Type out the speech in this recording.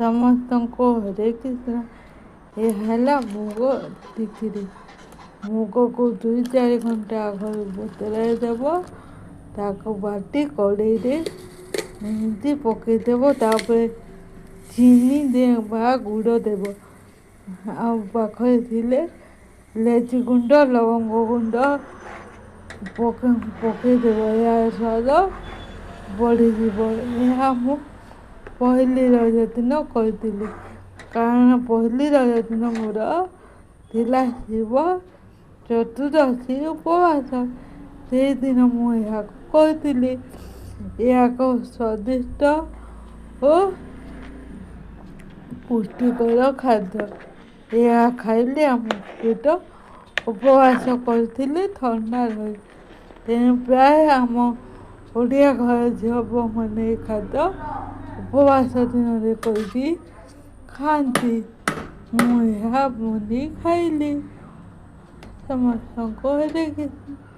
ସମସ୍ତଙ୍କୁ ହରେ କୃଷ୍ଣ। ଏହା ହେଲା ମୁଗ ଟିକିରି। ମୁଗକୁ 2 4 ଘଣ୍ଟା ଆଗରୁ ବତୁରାଇ ଦେବ, ତାକୁ ବାଟି କଡ଼େଇରେ ଏମିତି ପକେଇଦେବ, ତାପରେ ଚିନି ବା ଗୁଡ଼ ଦେବ, ଆଉ ପାଖରେ ଥିଲେ ଲେଚି ଗୁଣ୍ଡ, ଲବଙ୍ଗ ଗୁଣ୍ଡ ପକେଇଦେବ। ଏହାର ସ୍ୱାଦ ବଢ଼ିଯିବ। ଏହା ମୁଁ ପହିଲି ରଜ ଦିନ କରିଥିଲି, କାରଣ ପହିଲି ରଜ ଦିନ ମୋର ଥିଲା ଶିବ ଚତୁର୍ଦଶୀ ଉପବାସ। ସେଇଦିନ ମୁଁ ଏହାକୁ କରିଥିଲି। ଏହାକୁ ସ୍ୱାଦିଷ୍ଟ ଓ ପୁଷ୍ଟିକର ଖାଦ୍ୟ। ଏହା ଖାଇଲେ ଆମ ପେଟ ଉପବାସ କରିଥିଲେ ଥଣ୍ଡା ରହେ। ତେଣୁ ପ୍ରାୟ ଆମ ଓଡ଼ିଆ ଘର ଝିଅ ବୋହୂମାନେ ଏ ଖାଦ୍ୟ ଉପବାସ ଦିନରେ କରିକି ଖାଆନ୍ତି। ମୁଁ ଏହା ବନେଇ ଖାଇଲି। ସମସ୍ତଙ୍କୁ ହରେ କୃଷ୍ଣ।